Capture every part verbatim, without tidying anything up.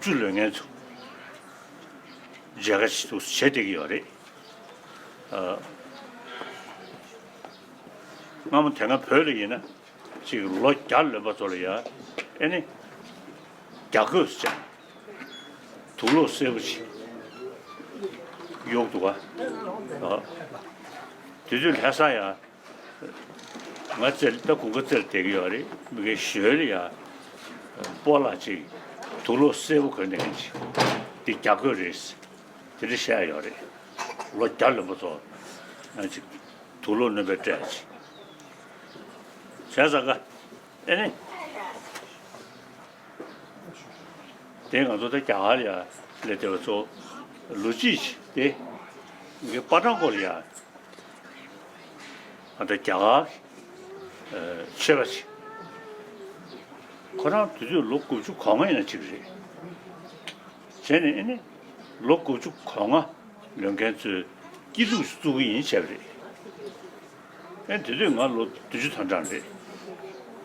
ཚོའི་ལོས་ངན་ཚོ་མཇལ་ཁ་ཞིག་ཏུ་བྱེད་བསྡད་ཀྱི་ཡོད་རེད། ཨ། སྔ་མོ་དེ་སྔ་བོད་ལ་ཡིན་ན་ཅིག་ལོ་བརྒྱ་ལོན་པ་ཚོ་ལ་ཡ་ཨེ་ནི་རྒྱ་གོས་ཅན་དུག་ལོག་སེར་པོ་ཅིག་གཡོག་འདུག་ག་ཨ། དེ་དུས་ལྷ་ས་ཡ། ང་རྩེར་ད་དགུན་ཁ་རྩེར་བསྡད་ཀྱི་ཡོད་རེད། མི་ཁའི་ཞོལ་ལ་ཡ་སྤོ་ལགས་ཅིག་དུག་ལོག་སེར་པོ་གོན་བསྡད་མཁན་ཅིག་འདི་རྒྱ་གོས་རེད། དེ་འདྲ་བཤད་ཡོད་རེད། ལོ་བརྒྱ་ལོན་པ་ཚོ་ང་ཅིག་དུག་ལོག་སྣོན་པའི་སྤྲད་ཅིག་བྱས་ཙང་ཀ་ཨེ་ནི། དེ་ང་ཚོ་ད་རྒྱ་གར་ཡ་སླེབས་བསྡད་པ་ཚོ་ལོ་གཅིག་དེ་ངའི་པ་ཊན་ཀོཊ་ལ་ཡ་ང་ད་རྒྱ་གར་ཆོས་པ་ཅིག་ཁོ་རང་དུས་ཚོད་ལོ་དགུ་བཅུ་གོ་ལྔ་ཡིན་ན་ཅིག་རེད། བྱས་ནས་ཨེ་ནི་ལོ་དགུ་བཅུ་གོ་ལྔ་ལོན་མཁན་ཚོའི་སྐྱིད་སྡུག་བཙུགས་ཀྱི་ཡིན་བྱས་པ་རེད། ཨེ་དེ་དུས་ང་ལོ་བདུན་ཅུ་དོན་གྲངས་རེད། བྱས་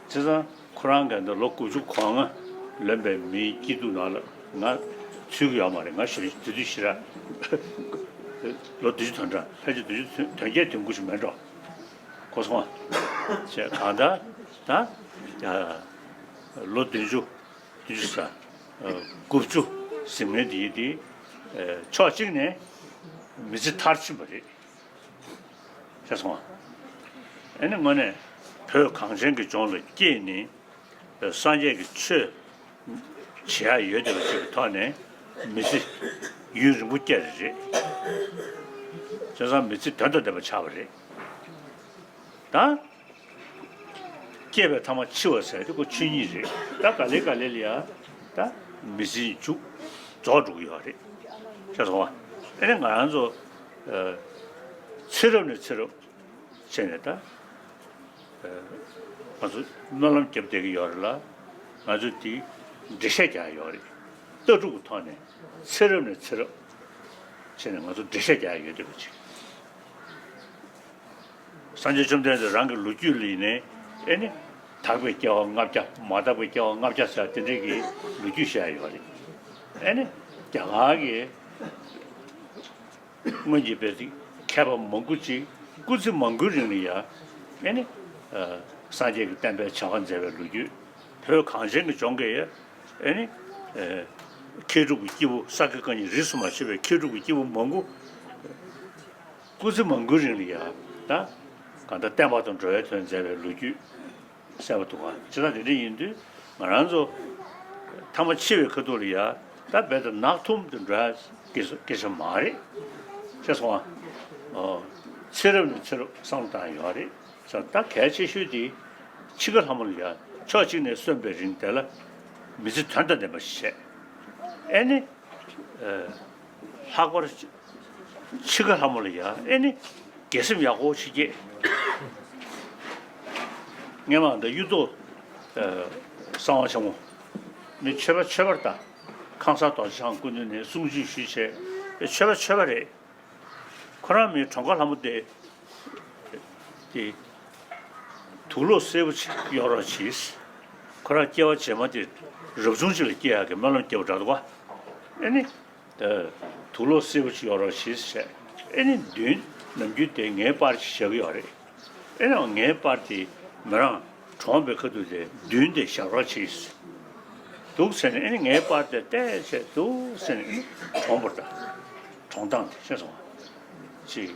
ཙང་ཁོ་རང་ག་འདི་ལོ་དགུ་བཅུ་གོ་ལྔ་ལོན་པའི་མིའི་སྐྱིད་སྡུག་ནང་ལ་ང་ཚུད་ཀྱི་ཡོད་མ་རེད། ང་ཞེ་དེ་དུས་ཞེ་དྲག་ལོ་བདུན་ཅུ་དོན་གྲངས་ཕལ་ཆེར་བདུན་ཅུ་དོན་བརྒྱད་དོན་དགུ་ཞིག་མེད་འགྲོ། གོ་སོང་ཨ། བྱས་གང་ལྟར་ད་ལོ་བདུན་ཅུ་བདུན་ཅུ་ས་དགུ་བཅུ་ཟིན་མཁན་དེ་དེ་ཕྱོགས་གཅིག་ནས་མི་ཚེ་མཐར་ཕྱིན་པ་རེད། ཤེས་སོང་ཨ། ཨེ་ནི་དངོས་གནས་བོད་གངས་ཅན་གྱི་ལྗོངས་ལ་སྐྱེས་ནས་སངས་རྒྱས་ཀྱི་ཆོས་བྱེད་ཡ་ཡོད་བསྡད་པ་ཅིག་གི་ཐོག་ནས་མི་ཚེ་ཡུན་རིང་པོ་སྐྱེལ་རེ་རེད། བྱས་ཙང་མི་ཚེ་དོན་དང་ལྡན་པ་ཆགས་པ་རེད། ད། སྐྱེས་པའི་ཐ་མ་འཆི་བ་ཟེར་དེ་ཁོ་ཆོས་ཉིད་རེད། ད་ག་ལེ་ག་ལེ་ལ་ཡ་ད་མི་ཚེའི་མཇུག་རྫོགས་འགྲོ་གི་ཡོད་རེད། ཤེས་སོང་བ། ཨེ་ནི་ང་རང་ཚོ་ཚེ་རབས་ནས་ཚེ་རབས་བྱས་ནས་ད་ང་ཚོ་སྨོན་ལམ་བརྒྱབ་བསྡད་ཀྱི་ཡོད་རེད་ལ། ང་ཚོ་དེ་འགྲེལ་བཤད་རྒྱག་ཡ་ཡོད་རེད། ལྟ་གྲུབ་ཀྱི་ཐོག་ནས་ཚེ་རབས་ནས་ཚེ་རབས་བྱས་ནས་ང་ཚོ་འགྲེལ་བཤད་རྒྱག་ཡ་ཡོད་བསྡད་པ་ཅིག་སངས་རྒྱས་བཅོམ་ལྡན་འདས་རང་གི་ལོ་རྒྱུས་ལ་ཡིན་ནའི་ཨེ་ནི་དག་པའི་སྐྱེ་བ་ལྔ་བརྒྱ། མ་དག་པའི་སྐྱེ་བ་ལྔ་བརྒྱ་ཟེར་དེ་འདྲའི་གི་ལོ་རྒྱུས་བཤད་ཡོད་རེད། ཨེ་ནི་རྒྱ་གར་གྱི་སྔོན་གྱི་དཔེ་མཁས་པ་མང་པོ་ཅིག་སྐུ་ཚེ་མང་པོའི་རིང་ལ་ཡ་ཨེ་ནི་སངས་རྒྱས་ཀྱི་བསྟན་པའི་བྱ་བ་མཛད་པའི་ལོ་རྒྱུས། བོད་གངས་ཅན་གྱི་ལྗོངས་ཀྱི་ཨེ་ནི་མཁས་གྲུབ་ཀྱི་སྐྱེས་བུ་ས་དགེ་བཀའ་རྙིང་རིས་སུ་མ་ཆད་པའི་མཁས་གྲུབ་ཀྱི་སྐྱེས་བུ་མང་པོ། སྐུ་ཚེ་མང་པོའི་རིང་ལ་ཡ་ད་གང་ལྟར་བསྟན་པ་དང་འགྲོ་བའི་དོན་མཛད་པའི་ལོ་རྒྱུས་གསལ་པོ་འདུག་ག་བྱས་ཙང་དེ་འདྲ་ཡིན་དུས་ང་རང་ཚོ་ཐ་མ་འཆི་བའི་ཁ་ཐུག་ལ་ཡ་ད་རྦད་དེ་ནག་ཐུམ་དུ་འགྲོ་ཡ་སྐད་ཆ་མ་རེད། ཤེས་སོང་ཨ། ཚེ་རབས་ནས་ཚེ་རབས་བསམ་བློ་བཏང་ཡོད་རེད། ད་གལ་ཆེ་ཤོས་དེ་འཆི་ཁ་ལྷ་མོ་ལ་ཡ་ཕྱོགས་གཅིག་ནས་གསོན་པའི་རིང་དེ་ལ་མི་ཚེ་དོན་དང་ལྡན་པ་ཞིག་བྱས། ཨེ་ནི། ལྷག་པར་འཆི་ཁ་ལྷ་མོ་ལ་ཡ་ཨེ་ནི་དགེ་སེམས་ཡག་པོ་ཞིག་སྐྱེས། སྔས་མ་འདི་གཡུ་ཐོག་གསང་བ་ཆེན་མོ་ནི་ཆོས་པ་ཆོས་པར་ལྟ། ཁང་གསར་རྡོ་རྗེ་འཆང་སྐུ་མདུན་ནས་གསུང་ཆོས་ཞུས་བྱས་ཆོས་པ་ཆོས་པ་རེད། ཁོ་རང་མི་གྲོངས་ཁ་ལྷ་མོ་དེ། དེ། དུག་ལོག་སེར་པོ་ཅིག་གཡོག་རོགས་གྱིས། ཁོ་རང་སྐྱེ་བ་རྗེས་མ་དེ་རབ་བྱུང་ཅིག་ལ་སྐྱེ་ཡག་གི་སྨོན་ལམ་བརྒྱབ་པ་འདྲ་འདུག་ག་ཨེ་ནི། དུག་ལོག་སེར་པོ་ཅིག་གཡོག་རོགས་གྱིས་བྱས། ཨེ་ནི་མདུན་ནམ་རྒྱུན་དེ་ངའི་པར་ཅིག་བཞག་གི་ཡོད་རེད། ཨེ་ནི་ངའི་པར་དེ་མི་རང་གྲོངས་པའི་ཁ་ཐུག་དེ་མདུན་དེ་བཞག་རོགས་གྱིས། འདུག་ཟེར་ནས་ཨེ་ནི་ངའི་པར་དེ་བལྟས་བྱས་འདུག་ཟེར་ནས་ཨེ་ནི་གྲོངས་པར་ད། གྲོངས་སྟངས་དེ་ཤེས་སོང་ང་། ཅིག་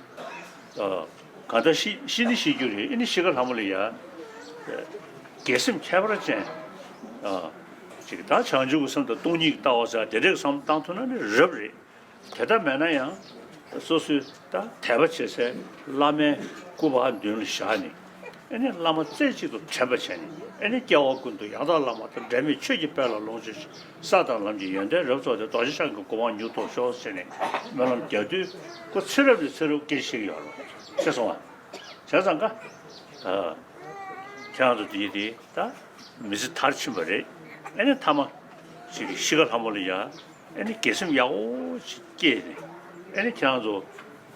ཨ། གང་ལྟར་ཤི་ཤི་ནི་ཤི་རྒྱུ་རེད། ཨེ་ནི་ཤི་ཁ་ལྷ་མོ་ལ་ཡ། དགེ་སེམས་ཁྱད་པར་ཅན། ཨ། ཅིག་ད་བྱང་ཆུབ་ཀྱི་སེམས་དང་སྟོང་ཉིད་ཀྱི་ལྟ་བ་ཟེར་དེ་འདྲའི་བསམ་བློ་བཏང་ཐུབ་ན་ནི་རབ་རེད། དེ་ལྟ་མེད་ན་ཡང་སོ་སོའི་ད་དད་པ་བྱེད་སའི་བླ་མའི་སྐུ་པར་མདུན་ལ་བཞག་ནས། ཨེ་ནི་བླ་མ་རྩེ་གཅིག་ཏུ་དྲན་པ་བྱས་ནས། ཨེ་ནི་སྐྱེ་བ་ཀུན་ཏུ་ཡང་དག་བླ་མ་དང་། འབྲལ་མེད་ཆོས་ཀྱི་དཔལ་ལ་ལོངས་སྤྱོད་ཅིང་། ས་དང་ལམ་གྱི་ཡོན་ཏན་རབ་རྫོགས་ཏེ། རྡོ་རྗེ་འཆང་གི་གོ་འཕང་མྱུར་ཐོབ་ཤོག་ཟེར་ནས་སྨོན་ལམ་རྒྱག་དུས་ཁོ་ཚེ་རབས་ནས་ཚེ་རབས་སྐད་ཆ་བཤད་ཀྱི་ཡོད་རེད། ཤེས་སོང་ང་། བྱས་ཙང་ཀ་ཨ། ཁྱེད་རང་ཚོ་དེ་དེ་ད་མི་ཚེ་མཐར་ཕྱིན་པ་རེད། ཨེ་ནི་ཐ་མ་ཅིག་ཤི་ཁ་ལྷ་མོ་ལ་ཡ། ཨེ་ནི་དགེ་སེམས་ཡག་པོ་ཅིག་སྐྱེས་ནས། ཨེ་ནི་ཁྱེད་རང་ཚོ་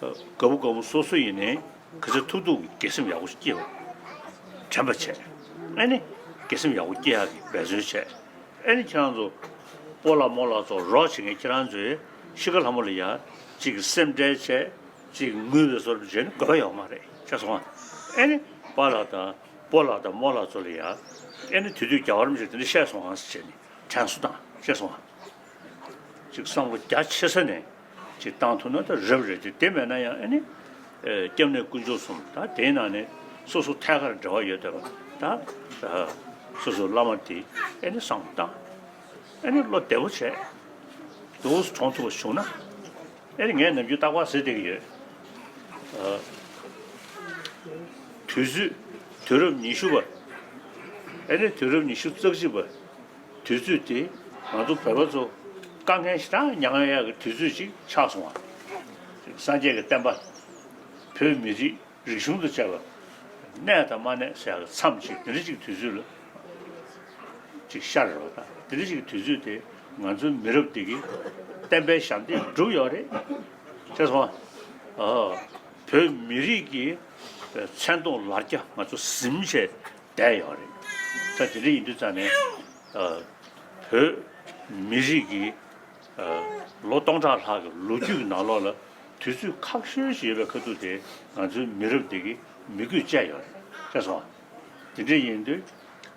དགའ་པོ་དགའ་མོ་སོ་སོ་ཡིན་ནའི་ག་ཚོད་ཐུབ་ཐུབ་ཀྱི་དགེ་སེམས་ཡག་པོ་ཅིག་སྐྱེས་པ་དྲན་པ་བྱས། ཨེ་ནི་དགེ་སེམས་ཡག་པོ་སྐྱེ་ཡག་གི་འབད་བརྩོན་བྱས། ཨེ་ནི་ཁྱེད་རང་ཚོ་ སྤོ་ལགས་རྨོ་ལགས་ཚོ་རོགས་བྱེད་མཁན་ཁྱེད་རང་ཚོས་ཤི་ཁ་ལྷ་མོ་ལ་ཡ་གཅིག་སེམས་ཁྲལ་བྱས་གཅིག་ངུས་པའི་བཟོ་འདྲ་བྱས་ན་དགོས་པ་ཡོད་མ་རེད། ཤེས་སོང་ཨ། ཨེ་ནི་པཱ་ལགས་དང་སྤོ་ལགས་དང་རྨོ་ལགས་ཚོ་ལ་ཡ་ཨེ་ནི་དུས་དུས་རྒྱལ་བ་རིན་པོ་ཆེ་དེ་འདྲ་བཤད་སོང་ཨ་ཟེར་བྱས་ནས་དྲན་གསོ་དང་། ཤེས་སོང་ཨ། ཅིག་བསམ་བློ་རྒྱ་ཆེ་ས་ནས་ཅིག་བཏང་ཐུབ་ན་ད་རབ་རེད་དེ། དེ་མེད་ན་ཡང་ཨེ་ནི་ཨེ་སྐྱབས་གནས་དཀོན་མཆོག་གསུམ་དང་དེའི་ནང་ནས་སོ་སོ་ཐད་ཀར་འབྲེལ་བ་ཡོད་བསྡད་པ་ད་ཨ་སོ་སོ་བླ་མ་དེ་ཨེ་ནི་བསམ་བློ་བཏང་། ཨེ་ནི་བློ་བདེ་པོ་བྱས་འདུག་སེ་གྲོངས་ཐུབ་པ་བྱུང་ན་ཨེ་ནི་ངས་ནམ་རྒྱུན་རྟག་པར་ཟེར་བསྡད་ཀྱི་ཡོད། ཨ་དུས་ཚོད་དུས་རབས་ཉི་ཤུ་པ། ཨེ་ནི་དུས་རབས་ཉི་ཤུ་རྩ་གཅིག་པ། དུས་ཚོད་དེ་ང་ཚོ་བོད་པ་ཚོ་དཀའ་ངལ་ཞེ་དྲག་མྱངས་ཡག་གི་དུས་ཚོད་ཅིག་ཆགས་སོང་བ། སངས་རྒྱས་ཀྱི་བསྟན་པ་བོད་མི་རིགས་རིག་གཞུང་དང་བཅས་པ་གནས་དང་མ་གནས་ཟེར་ཡག་གི་མཚམས་ཅིག་དེ་འདྲ་ཅིག་དུས་ཚོད་ལ་ཅིག་ཤར་རེད་བ། ད་དེ་འདྲ་ཅིག་དུས་ཚོད་དེ་ང་ཚོའི་མི་རབས་འདི་གིས་བསྟན་པའི་ཞབས་འདེགས་བསྒྲུབས་ཡོད་རེད། ཤེས་སོང་ཨ། བོད་མི་རིགས་ཀྱི་མཚན་མཐོང་ལར་རྒྱ་ང་ཚོ་ཟིན་བྱས་བསྡད་ཡོད་རེད། ད་དེ་འདྲ་ཡིན་དུས་ཙང་ནས་ཨ་བོད་མི་རིགས་ཀྱི་ཨ་ལོ་སྟོང་ཕྲག་ལྷག་གི་ལོ་རྒྱུས་ཀྱི་ནང་ལོགས་ལ་དུས་ཚོད་ཁག་ཤོས་ཤིག་ཡོད་པའི་ཁ་ཐུག་དེ་ང་ཚོའི་མི་རབས་འདི་གིས་མི་དགོས་བཅད་ཡོད་རེད། ཤེས་སོང་། དེ་འདྲ་ཡིན་དུས་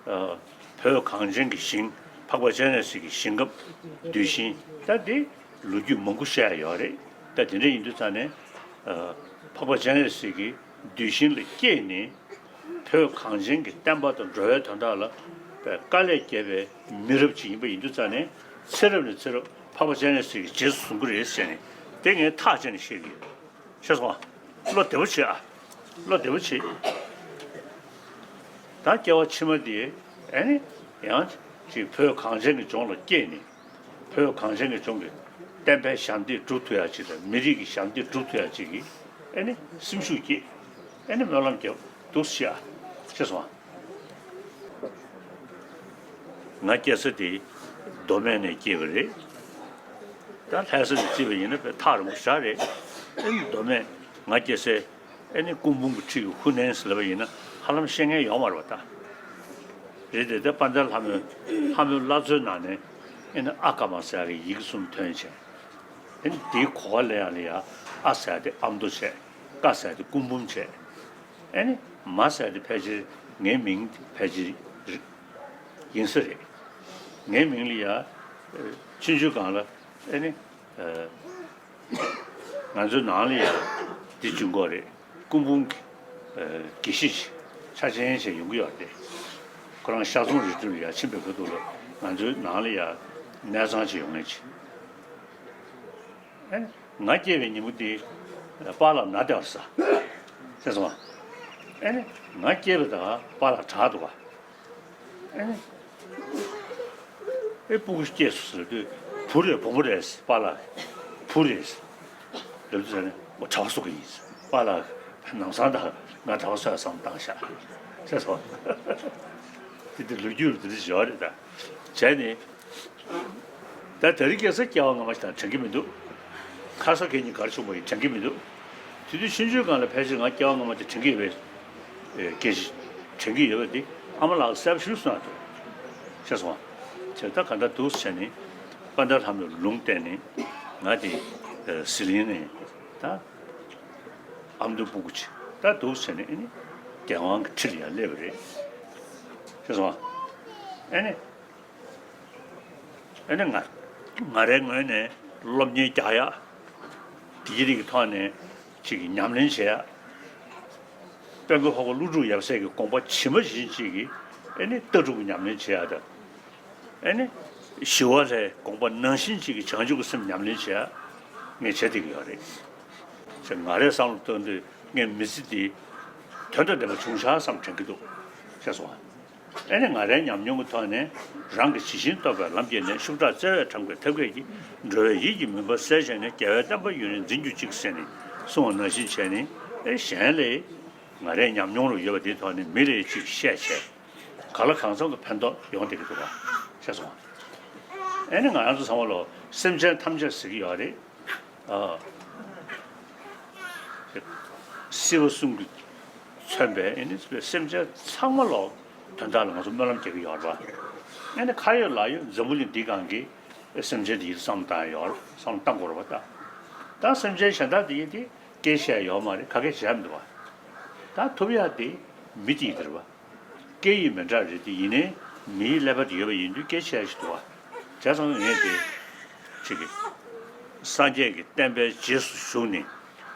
ཨ་བོད་གངས་ཅན་གྱི་ཞིང་འཕགས་པ་སྤྱན་རས་གཟིགས་ཀྱི་ཞིང་ཁམས་གདུལ་ཞིང་ད་འདི་ལོ་རྒྱུས་མང་པོ་བཤད་ཡོད་རེད། ད་དེ་འདྲ་ཡིན་དུས་ཙང་ནས་ཨ་འཕགས་པ་སྤྱན་རས་གཟིགས་ཀྱི་གདུལ་ཞིང་ལ་སྐྱེས་ནས་བོད་གངས་ཅན་གྱི་བསྟན་པ་དང་འགྲོ་བའི་དོན་དག་ལ་དཔེ་དཀའ་ལས་བརྒྱབ་པའི་མི་རབས་ཅིག་ཡིན་པ་ཡིན་དུས་ཙང་ནས་ཚེ་རབས་ནས་ཚེ་རབས་འཕགས་པ་སྤྱན་རས་གཟིགས་ཀྱི་རྗེས་སུ་བཟུང་གི་རེད་ཟེར་ནས་དེ་ངས་ཐག་བཅད་ནས་བཤད་ཀྱི་ཡོད། ཤེས་སོང་ཨ། བློ་བདེ་པོ་བྱེད་ཨ། བློ་བདེ་པོ་བྱེད། ད་སྐྱེ་བ་ཕྱི་མ་འདི་ཨེ་ནི་ཡང་ཅིག་བོད་གངས་ཅན་གྱི་ལྗོངས་ལ་སྐྱེས་ནས་བོད་གངས་ཅན་གྱི་ལྗོངས་ཀྱི་བསྟན་པའི་ཞབས་འདེགས་སྒྲུབ་ཐུབ་ཡག་ཅིག་དང་མི་རིགས་ཀྱི་ཞབས་འདེགས་སྒྲུབ་ཐུབ་ཡག་ཅིག་གི་ཨེ་ནི་སེམས་ཤུགས་སྐྱེད། ཨེ་ནི་སྨོན་ལམ་རྒྱབ་འདུག་སེ་བྱེད་ཨ། ཤེས་སོང་ཨ། ང་སྐྱེ་ས་དེ་མདོ་སྨད་ནས་སྐྱེས་པ་རེད། ད་ལྷ་ས་ནས་བརྩིས་པ་ཡིན་ན་དཔེ་ཐག་རིང་པོ་ཞེ་དྲག་རེད། ཨེ་ནི་མདོ་སྨད་ང་སྐྱེ་སའི་ཨེ་ནི་སྐུ་འབུམ་གྱི་འཁྲིས་ཀྱི་ཧུ་ནན་ཟེར་ལབ་པ་ཡིན་ན་ཧ་ལམ་ཤེས་མཁན་ཡོད་མ་རེད་པ་ད། རེད་དེ་དེ་དཔལ་ལྡན་ལྷ་མོའི་ལྷ་མོའི་བླ་མཚོའི་ནང་ནས་ཨེ་ནི་ཨ་ཀ་མ་ཟེར་ཡག་གི་ཡི་གེ་གསུམ་ཐོན་བྱས། ཨེ་ནི་དེའི་གོ་བ་ལེན་ཡག་ལ་ཡ་ཨ་ཟེར་ཡག་དེ་ཨ་མདོ་བྱས། ཀ་ཟེར་ཡག་དེ་སྐུ་འབུམ་བྱས། ཨེ་ནི་མ་ཟེར་ཡག་དེ་ཕལ་ཆེར་ངའི་མིང་དེ་ཕལ་ཆེར་ཡིན་ས་རེད། ངའི་མིང་ལ་ཡ་ཆུང་ཆུང་སྒང་ལ་ཨེ་ནི་ང་ཚོའི་ནང་ལ་ཡ་དེ་ཆུང་ཀོ་རེད། སྐུ་འབུམ་གྱི་དགེ་བཤེས་ཆ་ཆེན་ཞིག་ཡོང་གི་ཡོད་རེད། ཁོ་རང་ཤར་རྫོང་རི་ཁྲོད་ལ་ཡ་ཕྱིན་པའི་ཁ་ཐུག་ལ་ང་ཚོའི་ནང་ལ་ཡ་གནས་ཚང་ཞིག་ཡོང་ངེས་ཅིག་ཨེ་ནི་ང་སྐྱེས་པའི་ཉིན་མོ་དེ་པཱ་ལགས་ན་བསྡད་པ་རེད་ས། ཤེས་སོང་ཨ། ཨེ་ནི་ང་སྐྱེས་པ་དང་པཱ་ལགས་དྲག་འདུག་ག་ཨེ་ནི། ཨེ་སྤུ་གུ་སྐྱེས་སོང་ཟེར་དུས་བུ་རེད་བུ་མོ་རེད་ཟེར་པཱ་ལགས་བུ་རེད་ཟེར། ལབ་དུས་ཟེར་ནས་ཨོ་གྲྭ་པ་བཟོ་གི་ཡིན་ཟེར། པཱ་ལགས་ནང་སང་ད་ང་གྲྭ་པ་བཟོ་ཡག་བསམ་བཏང་ཤག་ཤེས་སོང་། དེ་དེ་ལོ་རྒྱུས་རུ་དེ་འདྲ་ཞིག་ཡོད་རེད་ད། བྱས་ནས། ད་དེ་རིང་ཁ་སང་སྐྱེ་བ་སྔ་མ་ཞིག་དང་དྲན་གྱི་མི་འདུག་ཁ་སང་ཁ་ཉིན་ག་རེ་བྱུང་བ་ཡིན་དྲན་གྱི་མི་འདུག་དེ་དུས་ཆུང་ཆུང་སྒང་ལ་ཕལ་ཆེར་ང་སྐྱེ་བ་སྔ་མ་དེ་དྲན་གྱི་ཡོད་པའི་སྐད་ཆ་དྲན་གྱི་ཡོད་པ་དེ་ཨ་མ་ལགས་གསལ་པོ་ཞེ་པོ་གསུངས་འདུག་ཤེས་སོང་ང་། བྱས་ད་ག་འདྲ་འདུག་ཟེར་ནས་དཔལ་ལྡན་ལྷ་མོའི་ལུང་བསྟན་ནས་ང་དེ་ཟི་ལིང་ནས་ད་ཨ་མདོའི་སྤུ་གུ་ཅིག་ད་འདུག་ཟེར་ནས་ཨེ་ནི་རྒྱལ་དབང་གི་ཁྲི་ལ་ཡར་སླེབས་པ་རེད། ཤེས་སོང་ང་། ཨེ་ནི། ཨེ་ནི་ང་ང་རའི་ངོས་ནས་སློབ་གཉེར་རྒྱག་ཡག་དེའི་རིགས་ཀྱི་ཐོག་ནས་ཅིག་ཉམས་ལེན་བྱེད་ཡག་དཔལ་མགོན་འཕགས་པ་ཀླུ་སྒྲུབ་ཡབ་སྲས་ཀྱི་དགོངས་པ་ཇི་མ་ཇི་བཞིན་ཅིག་གིས་ཨེ་ནི་ལྟ་གྲུབ་ཀྱི་ཉམས་ལེན་བྱེད་ཡག་དང་། ཨེ་ནི་ཞི་བ་ལྷའི་དགོངས་པ་ནང་བཞིན་ཅིག་གིས་བྱང་ཆུབ་ཀྱི་སེམས་ཉམས་ལེན་བྱེད་ཡག་ངས་བྱེད་བསྡད་ཀྱི་ཡོད་རེད། ཅེས་ང་རའི་བསམ་བློ་གཏོང་དུས་ངས་མི་ཚེ་འདི་དོན་དང་ལྡན་པ་བྱུང་ཤག་བསམ་དྲན་གྱི་འདུག་ཤེས་སོང་ང་། ཨེ་ནི་ང་རའི་ཉམས་མྱོང་གི་ཐོག་ནས་རང་གིས་ཇི་བཞིན་རྟོགས་པའི་ལམ་བསྐྱེད་ནས་ཤུགས་དྲག་བརྩེ་བས་ཁྲམ་གྱི་ཐབས་མཁས་ཀྱིས་འགྲོ་བའི་ཡིད་ཀྱི་མུན་པ་སེལ་བྱས་ནས་རྒྱལ་བའི་བསྟན་པ་ཡུན་རིང་འཛིན་གྱུར་ཅིག་ཟེར་ནས་གསུངས་པ་ནང་བཞིན་བྱས་ནས་ཨེ་གཞན་ལས་ང་རའི་ཉམས་མྱོང་རུ་ཡོད་པ་དེའི་ཐོག་ནས་མི་ལ་ཅིག་བཤད་བྱས་གང་ལ་གང་འཚམ་གྱི་ཕན་ཐོགས་ཡོང་བསྡད་ཀྱི་འདུག་ག་ཤེས་སོང་ང་། ཨེ་ནི་ང་རང་ཚོ་ཚང་མ་ལོ་སེམས་ཅན་ཐམས་ཅད་ཟེར་གྱི་ཡོད་རེད། ཨ། སྲིད་པ་གསུམ་གྱིས་མཚོན་པའི་ཨེ་ནི་སེམས་ཅན་ཚང་མ་ལོ་དོན་དག་ལ་ང་ཚོ་སྨོན་ལམ་རྒྱག་གི་ཡོད་རེད་པ། ཨེ་ནི་ཁ་ཡོད་ལག་ཡོད་འཛམ་བུ་གླིང་འདི་སྒང་གི་ སེམས་ཅན་དེ་ཡིད་བསམ་བཏང་ཡོད་རེད། བསམ་བཏང་དགོས་རེད་པ། ད་ད་སེམས་ཅན་གཞན་དག་དེ་ཡིད་དེ་སྐད་ཆ་ཡོད་མ་རེད། ག་གེ་བྱས་མི་འདུག་བ། ད་ཐུབ་ཡག་དེ་མི་དེ་ཡིད་རེད་བ། སྐད་ཡིག་མི་འདྲ་རེད་དེ། ཡིན་ནའི་མིའི་ཀླད་པ་དེ་ཡོད་པ་ཡིན་དུས་སྐད་ཆ་ཞིག་འདུག་བ། བྱས་ཙང་ངས་དེ་ཅིག་གི་སངས་རྒྱས་ཀྱི་བསྟན་པའི་རྗེས་སུ་ཞུགས་ནས་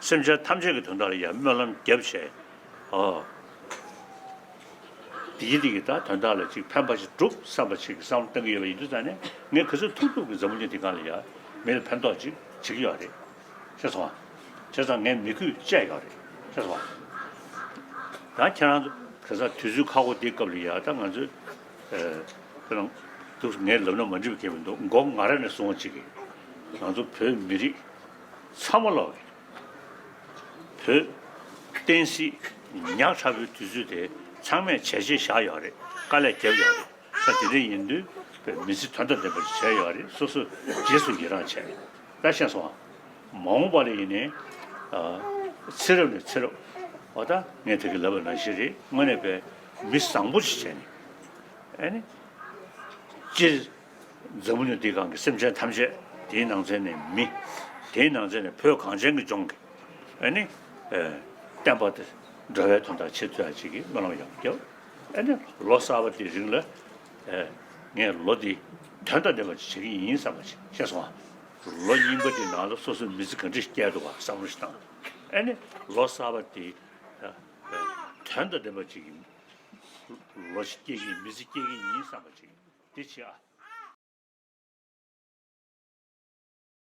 སེམས་ཅན་ཐམས་ཅད་ཀྱི་དོན་དག་ལ་ཡང་སྨོན་ལམ་བརྒྱབ་བྱས། ཨོ། དེའི་རིགས་ཀྱི་ད་དོན་དག་ལ་ཅིག་ཕན་པ་ཞིག་སྒྲུབ་བསམ་པ་ཞིག་གི་བསམ་བློ་གཏང་གི་ཡོད་པ་ཡིན་དུས་ཙང་ནས། ངས་ག་ཚོད་ཐུབ་ཐུབ་ཀྱི་འཛམ་བུ་གླིང་འདི་སྒང་ལ་ཡ་མི་ལ་ཕན་ཐོགས་ཅིག་བྱེད་ཀྱི་ཡོད་རེད། ཤེས་སོང་ང་། བྱས་ཙང་ངས་མི་གུས་བཅས་ཡོད་རེད། ཤེས་སོང་ང་། ཡང་ཁྱེད་རང་ཚོ་ག་ས་དུས་ཚོད་ཁག་པོ་འདིའི་སྐབས་ལ་ཡ་ད་ང་ཚོས་ཨ་ཁྱེད་རང་འདུག་ངས་ལབ་ན་མ་འགྲིག་པ་གང་ཡང་མི་འདུག་མགོ་ང་རང་ནས་གསུང་བ་ཅིག་གིས། ང་ཚོ་བོད་མི་རིགས་ཚང་མ་ལོག་གི་བོད་བསྟན་སྲིད་ཉག་ཕྲ་བོའི་དུས་ཚོད་དེ་ཚང་མས་བྱས་རྗེས་བཞག་ཡོད་རེད། དཀའ་ལས་བརྒྱབ་ཡོད་རེད། ས་དེ་འདྲ་ཡིན་དུས་མི་ཚེ་དོན་དང་ལྡན་པ་ཞིག་བྱས་ཡོད་རེད། སོ་སོ་རྗེས་སུ་ཡི་རང་བྱས། ད་ཤེས་སོང་ང་། མ་འོངས་པ་ལ་ཡིན་ནའི་ཨ་ཚེ་རབས་ནས་ཚེ་རབས། འོ་ད་ངས་དེ་གི་ལབ་པ་ནང་བཞིན་རེད། དངོས་གནས་པའི་མི་བཟང་པོ་ཞིག་བྱས་ནས། ཨ་ནི་སྤྱིར་འཛམ་བུ་གླིང་འདིའི་སྒང་གི་སེམས་ཅན་ཐམས་ཅད། དེའི་ནང་ཚན་ནས་མི། དེའི་ནང་ཚན་ནས་བོད་གངས་ཅན་གྱི་ལྗོངས་ཀྱི་ཨ་ནི་ཨེ་བསྟན་པ་དེ་འགྲོ་བའི་དོན་དག་བྱེད་ཐུབ་ཡག་ཅིག་གི་སྨོན་ལམ་ཡང་བརྒྱབ། ཨ་ནི་ལོ་གསར་པ་དེའི་རིང་ལ་ཨེ་ངས་ལོ་འདི་དོན་དང་ལྡན་པ་ཅིག་བྱེད་ཀྱི་ཡིན་བསམ་པ་ཅིག་ཤེས་སོང་ང་། ལོ་རྙིང་པ་དེའི་ནང་ལ་སོ་སོའི་མི་ཚེ་ག་འདྲ་ཞིག་སྐྱེལ་འདུག་ག་བསམ་བློ་ཞིག་བཏང་། ཨ་ནི་ལོ་གསར་པ་དེ་ཨེ་དོན་དང་ལྡན་པ་ཅིག་གི་ལོ་ཞིག་སྐྱེལ་གྱི་ཡིན། མི་ཚེ་སྐྱེལ་གྱི་ཡིན་བསམ་པ་ཅིག་དེ་བྱེད་ཨ།